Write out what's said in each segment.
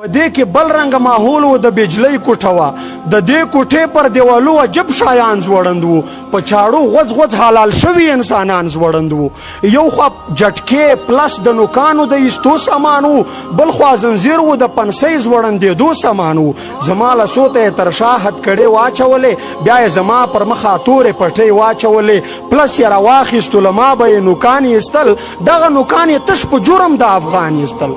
په دې کې بل رنګه ماحول و، د بجلۍ کوټه وه. د دې کوټې پر دیوالو عجب شیان ځوړند وو، په چاړو غوڅ غوڅ حلال شوي انسانان ځوړند وو. یو خوا جټکې پلس د نوکانو د ایستو سامان وو، بل خوا زنځیر وو د پنسۍ ځوړندېدو سامان وو. زما لاسو ته یې تر شا هتکړې واچولې، بیا یې زما پر مخه تورې پټۍ واچولې، پلس یې راواخیستو، له ما به یې نوکان ایستل، دغه نوکان یې تش په جرم د افغان ایستل.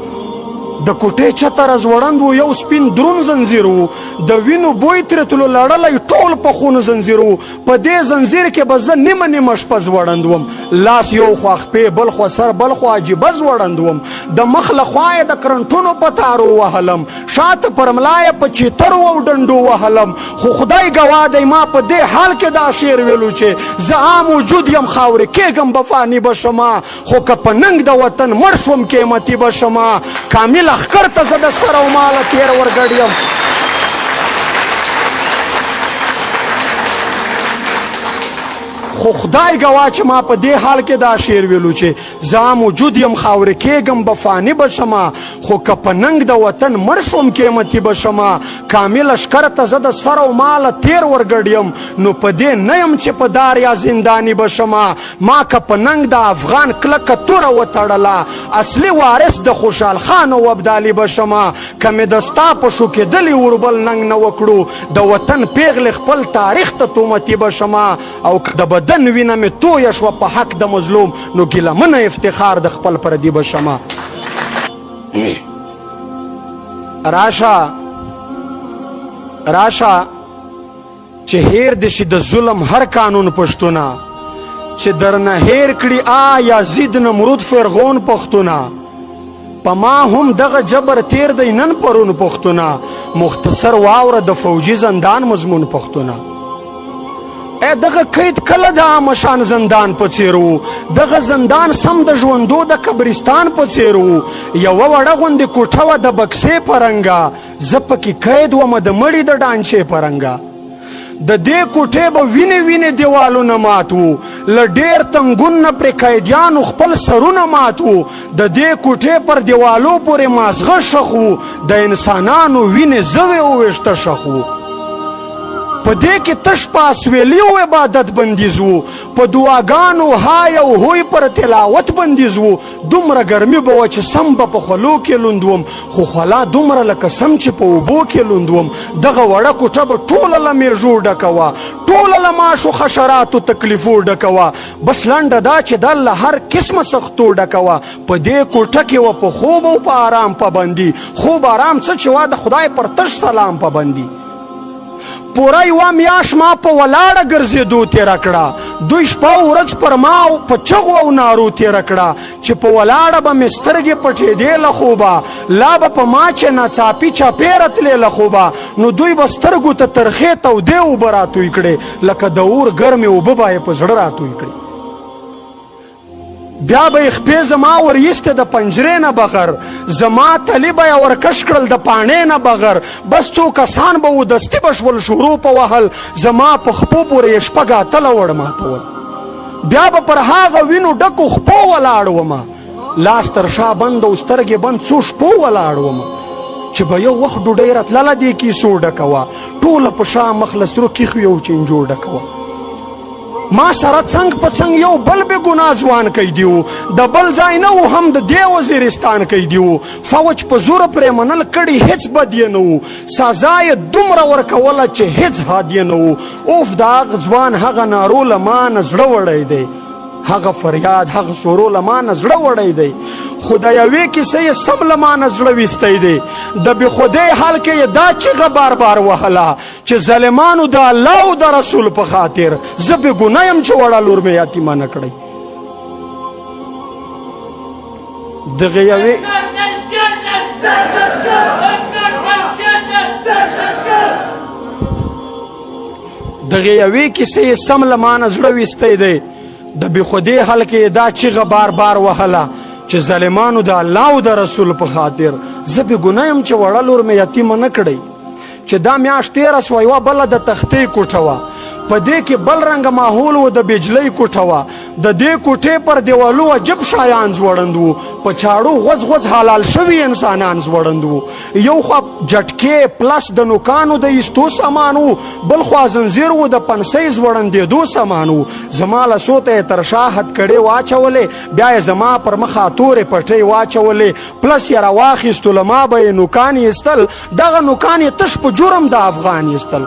د کوټې چته راځوړند و، یو سپین درون زنځیر و، د وینو بوی ترې تلو لړلی ټول په خونو زنځیر و. په دې زنځیر کې به زه نیمه نیمه شپه ځوړند وم، لاس یو خوا، خپې بل خوا، سر بل خوا، عجیبه ځوړند وم. د مخ له خوا یې د کرنټونو په تارو وهلم، شاته پر ملا یې په چیترو او ډنډو وهلم. خو خدای ګواه دی ما په دې حال کې دا شعر ویلو چې زه عام وجود یم، خاورې کېږم به فاني به شمه، خو که په ننګ د وطن مړ شوم قیمتي به شمه. کامل لښکر ته زه د سر او ماله تېر ورګډ یم. خو خدای ګواه چې ما په دې حال کې دا شعر ویلو چې زه عام وجود یم، خاورې کېږم به فاني به شمه، خو که په ننګ د وطن مړ شوم قیمتي به شمه. کامل لښکر ته زه د سر او ماله تېر ورګډ یم، نو په دې نه یم چې په دار یا زنداني به شمه. ما که په ننګ د افغان کلکه توره وتړله، اصلي وارث د خوشحال خان او ابدالي به شمه. که مې د ستا په شوکېدلي اوربل ننګ نه وکړو، د وطن پېغلې خپل تاریخ ته تومتي به شمه. او که د بدن وینه مې تویه شوه په حق د مظلوم، نو ګیله منه افتخار د خپل پردي به شمه. راشه راشه چې هیر دې شي د ظلم هر قانون پښتونه، چې درنه هیر کړي آ یزید نمرود فرغون پښتونه. په ما هم دغه جبر تیر دی نن پرون پښتونه، مختصر واوره د فوجي زندان مضمون پښتونه. ای دغه قید کله د عام شان زندان په څیر وو، دغه زندان سم د ژوندو د قبرستان په څیر وو. یوه وړه غوندې کوټه وه د بکسې په رنګه، زه پکې قید ومه د مړي د ډانچې په رنګه. د دې کوټې به وینې وینې دیوالونه مات وو، له ډېر تنګون نه پرې قیدیانو خپل سرونه مات وو. د دې کوټې پر دیوالو پورې مازغه ښخ وو، د انسانانو وینې زوې او ویښته ښخ وو. په دې کې تش په اسویلي او عبادت بندیز وو، په دعاګانو های او هوی پر تلاوت بندیز وو. دومره ګرمي به وه چې سم به په خولو کې لوند وم، خو خولا دومره لکه سم چې په اوبو کې لوند وم. دغه وړه کوټه به ټوله له میږو ډکه وه، ټوله له ماشو حشراتو تکلیفو ډکه وه. بس لنډه دا چې دا له هر قسمه سختو ډکه وه. په دې کوټه کې وه په خوب او په آرام پابندي، خوب آرام څه چې وه د خدای پر تش سلام پابندي. پوره یوه میاشت ما په ولاړه ګرځېدو تېره کړه، دوی شپه او ورځ پر ما په چغو او نارو تېره کړه. چې په ولاړه به مې سترګې پټېدې له خوبه، لا به په ما چې ناڅاپي چپې راتلې له خوبه، نو دوی به سترګو ته ترخې تودې اوبه راتوی کړې، لکه د اور ګرمې اوبه به یې په زړه راتوی کړې. بیا به یې خپې زما ور ایستې د پنجرې نه بغر، زما تلي به یې ورکش کړل د پاڼې نه بغر. بس څو کسان به وو دستي به شول شروع په وهل، زما په خپو پورې یې شپږ اتله وړ ماتول. بیا به پر هغه وینو ډکو خپو ولاړ ومه، لاس تر شا بند او سترګې بند څو شپو ولاړ ومه. چې به یو وخت ډوډۍ راتلله دې کیسو ډکه وه، ټوله په شا مخ له سرو کیښیو او چینجو ډکه وه. ما سره څنګ په څنګ یو بل بې ګناه ځوان قیدي و، د بل ځای نه و، هم د دې وزیرستان قیدي و. فوج په زوره پرې منل کړي هیڅ بد یې نه و، سزا یې دومره ورکوله چې هیڅ حد یې نه و. اوف د هغه ځوان هغه نارو له ما نه زړه وړی دی، هغه فریاد هغه شورو له ما نه زړه وړی دی. خو د یوې کیسې یې سم له ما نه زړه ویستی دی، د بې خودۍ حال کې یې دا چیغه بار بار وهله چې ظالمانو د الله او د رسول په خاطر زه بې ګناه یم چې وړه لور مې یتیمه نه کړئ. دغه یوې دغه یوې کیسې یې سم له ما نه زړه ویستی دی، د بې خودۍ حال کې یې دا چیغه بار بار وهله چې ظالمانو د الله او د رسول په خاطر زه بې ګناه یم چې وړه لور مې یتیمه نه کړئ. چې دا میاشت تېره سوه، یوه بله د تختې کوټه وه. په دې کې بل رنګه ماحول و، د بجلۍ کوټه وه. د دې کوټې پر دیوالو عجب شیان ځوړند وو، په چاړو غوڅ غوڅ حلال شوي انسانان ځوړند وو. یو خوا جټکې پلس د نوکانو د ایستو سامان وو، بل خوا زنځیر وو د پنسۍ ځوړندېدو سامان وو. زما لاسو ته یې تر شا هتکړې واچولې، بیا یې زما پر مخه تورې پټۍ واچولې، پلس یې راواخیستو، له ما به یې نوکان ایستل، دغه نوکان یې تش په جرم د افغان ایستل.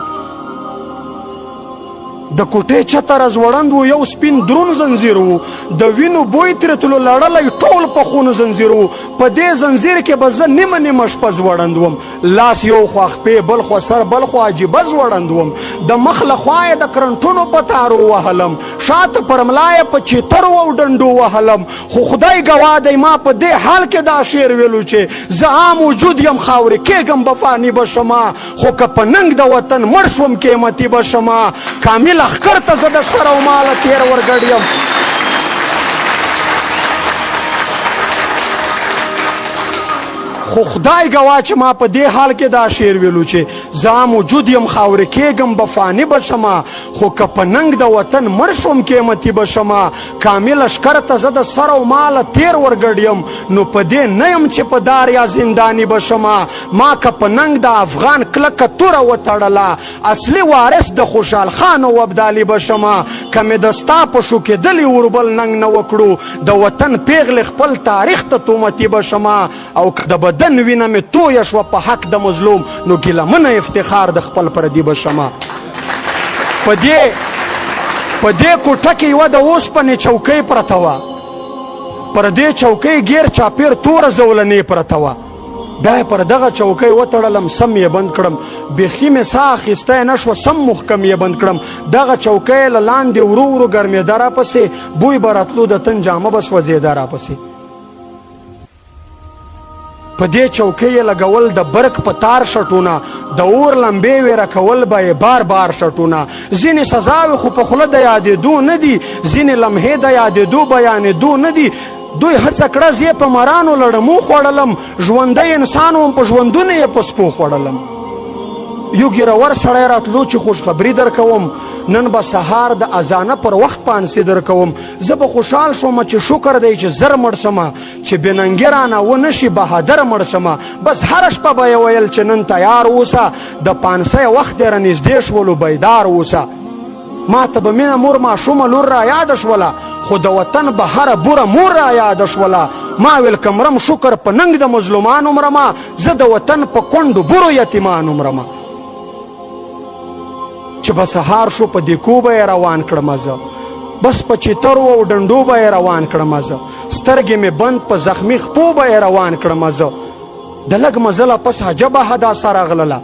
د کوټې چته راځوړند و، یو سپین درون زنځیر و، د وینو بوی ترې تلو لړلی ټول په خونو زنځیر و. په دې زنځیر کې به زه نیمه نیمه شپه ځوړند وم، لاس یو خوا، خپې بل خوا، سر بل خوا، عجیبه ځوړند وم. د مخ له خوا یې د کرنټونو په تارو وهلم، شاته پر ملا یې په چیترو او ډنډو وهلم. خو خدای ګواه دی ما په دې حال کې دا شعر ویلو چې زه عام وجود یم، خاورې کېږم به فاني به شمه، خو که په ننګ د وطن مړ شوم قیمتي به شمه. کامل لښکر ته زه د سر او ماله تېر ورګډ یم. خو خدای ګواه چې ما په دې حال کې دا شعر ویلو چې زه عام وجود یم، خاورې کېږم به فاني به شمه، خو که په ننګ د وطن مړ شوم قیمتي به شمه. کامل لښکر ته زه د سر او ماله تېر ورګډ یم، نو په دې نه یم چې په دار یا زنداني به شمه. ما که په ننګ د افغان کلکه توره وتړله، اصلي وارث د خوشحال خان او ابدالي به شمه. که مې د ستا په شوکېدلي اوربل ننګ نه وکړو، د وطن پېغلې خپل تاریخ ته تومتي به شمه. او که د بدن وینه مې تویه شوه په حق د مظلوم، نو ګیله منه افتخار د خپل پردي به شمه. په دې کوټه کې یوه د اوسپنې چوکۍ پرته وه، پر دې چوکۍ ګیر چاپېر توره زولنې پرته وه. بیا یې پر دغه چوکۍ وتړلم، سم یې بند کړم، بیخي مې ساه اخیستی نه شوه، سم محکم یې بند کړم. دغه چوکۍ له لاندې ورو ورو ګرمېده راپسې، بوی به راتلو، د تن جامه به سوځېده راپسې. په دې چوکۍ یې لګول د برق په تار شټونه، د اور لمبې ویره کول به یې بار بار شټونه. ځینې سزاوې خو په خوله د یادېدو نه دي، ځینې لمحې د یادېدو بیانېدو نه دي. دوی هڅه کړه زه په مرانو لړمو خوړلم، ژوندی انسان وم په ژوندونه یې په سپو خوړلم. یو ږیرور سړی راتلو چې خوشخبري درکوم، نن به سهار د اذانه پر وخت پانسي درکوم. زه به خوشحال شوم چې شکر دی چې زر مړ شمه، چې بې ننګي رانه ونه شي بهادر مړ شمه. بس هره شپه به یې ویل چې نن تیار اوسه، د پانسۍ وخت دی رانږدې شولو بیدار اوسه. ما ته به مینه مور ماشومه لور را یاده شوله، خو د وطن به هره بوره مور را یاده شوله. ما ویل که مرم شکر په ننګ د مظلومانو مرمه، زه د وطن په کونډو بورو یتیمانو مرمه. چې به سهار شو په دیکو به یې روان کړم زه، بس په چیترو او ډنډو به یې روان کړم زه، سترګې مې بند په زخمي خپو به یې روان کړم زه. د لږ مزله پس عجبه حداسه راغلله،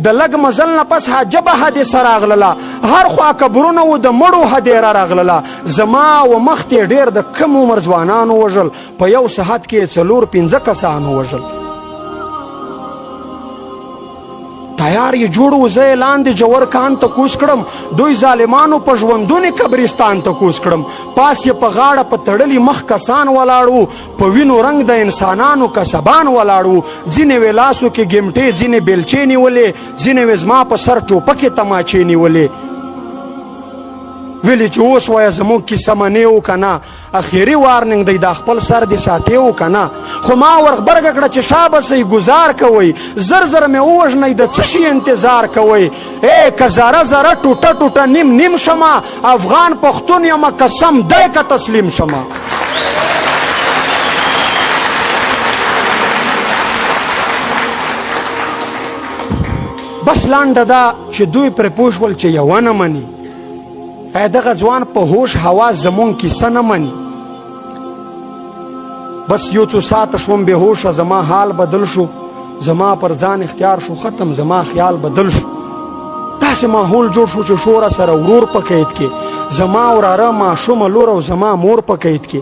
د لږ مزل نه پس عجبه حادثه راغلله، هر خوا قبرونه و د مړو هدیره راغلله. زما و مخ ته ډېر د کم عمر ځوانانو وژل، په یو ساعت کې 4 5 کسانو وژل. تیار یې جوړ و، زه یې لاندې جوور کان ته کوز کړم، دوی ظالمانو په ژوندوني قبرستان ته کوز کړم. پاس یې په غاړه په تړلي مخ کسان ولاړ وو، په وینو رنګ د انسانانو کسبان ولاړ وو. ځینې وې لاسو کې ګیمټې، ځینې بیلچې نیولې، ځینې وې زما په سر ټوپکې تماچې نیولې. ویلې چې اوس وایه زموږ کیسه منې او که نه، اخیري وارننګ دی دا خپل سر دې ساتې او که نه. خو ما ورغبرګه کړه چې شابه سئ ګزار کوئ، زر زر مې ووژنئ د څه شي انتظار کوئ. ای که ذره ذره ټوټه ټوټه نیم نیم شمه، افغان پښتون یمه قسم دی که تسلیم شمه. بس لنډه دا چې دوی پرې پوه شول چې یوه نه مني، ای دغه ځوان په هوش هوا زمونږ کیسه نه مني. بس یو څو ساعته شوم بې هوشه، زما حال بدل شو، زما پر ځان اختیار شو ختم، زما خیال بدل شو. داسې ماحول جوړ شو چې شوره سره ورور په قید کې، زما وراره ماشومه لور او زما مور په قید کې.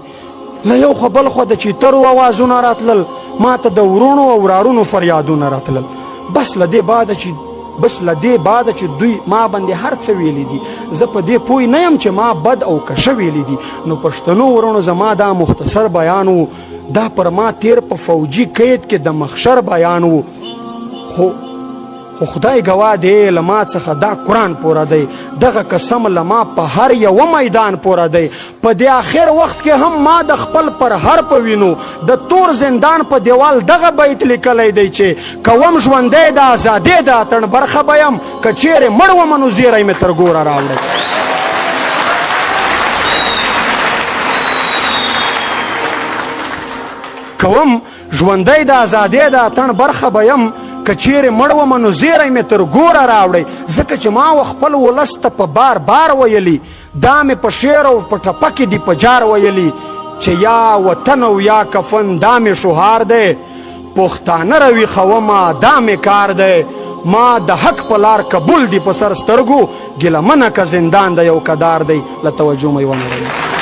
له یو خوا بل خوا د چیترو اوازونه راتلل، ما ته د وروڼو او ورارونو فریادونه راتلل. بس له دې بعده چې دوی ما باندې هر څه ویلي دي، زه په دې پوه نه یم چې ما بد او کشه ویلي دي. نو پښتنو وروڼو زما دا مختصر بیان و، دا پر ما تیر په فوجي قید کې د مخشر بیان و. خو خدای ګواه دی له ما څخه دا قرآن پوره دی، دغه قسم له ما په هر یوه میدان پوره دی. په دې آخر وخت کې هم ما د خپل پر هر په وینو د تور زندان په دیوال دغه بیت لیکلی دی چې کوم ژوندی د ازادۍ د اتڼ برخه به یم، که چیرې مړ وم نو زیری مې تر ګوره راوړی. کوم ژوندی د ازادۍ د اتڼ برخه به یم، که چیرې مړ وم نو زیری مې تر ګوره راوړی. ځکه چې ما و خپل ولس ته په بار بار ویلي، دا مې په شعر او په ټپه کې دي په جار ویلي چې یا وطن او یا کفن دا مې شعار دی، پښتانه راویښومه دا مې کار دی. ما د حق په لار قبول دي په سر سترګو، ګیله منه که زندان دی او که دار دی. له توجه مې ونه.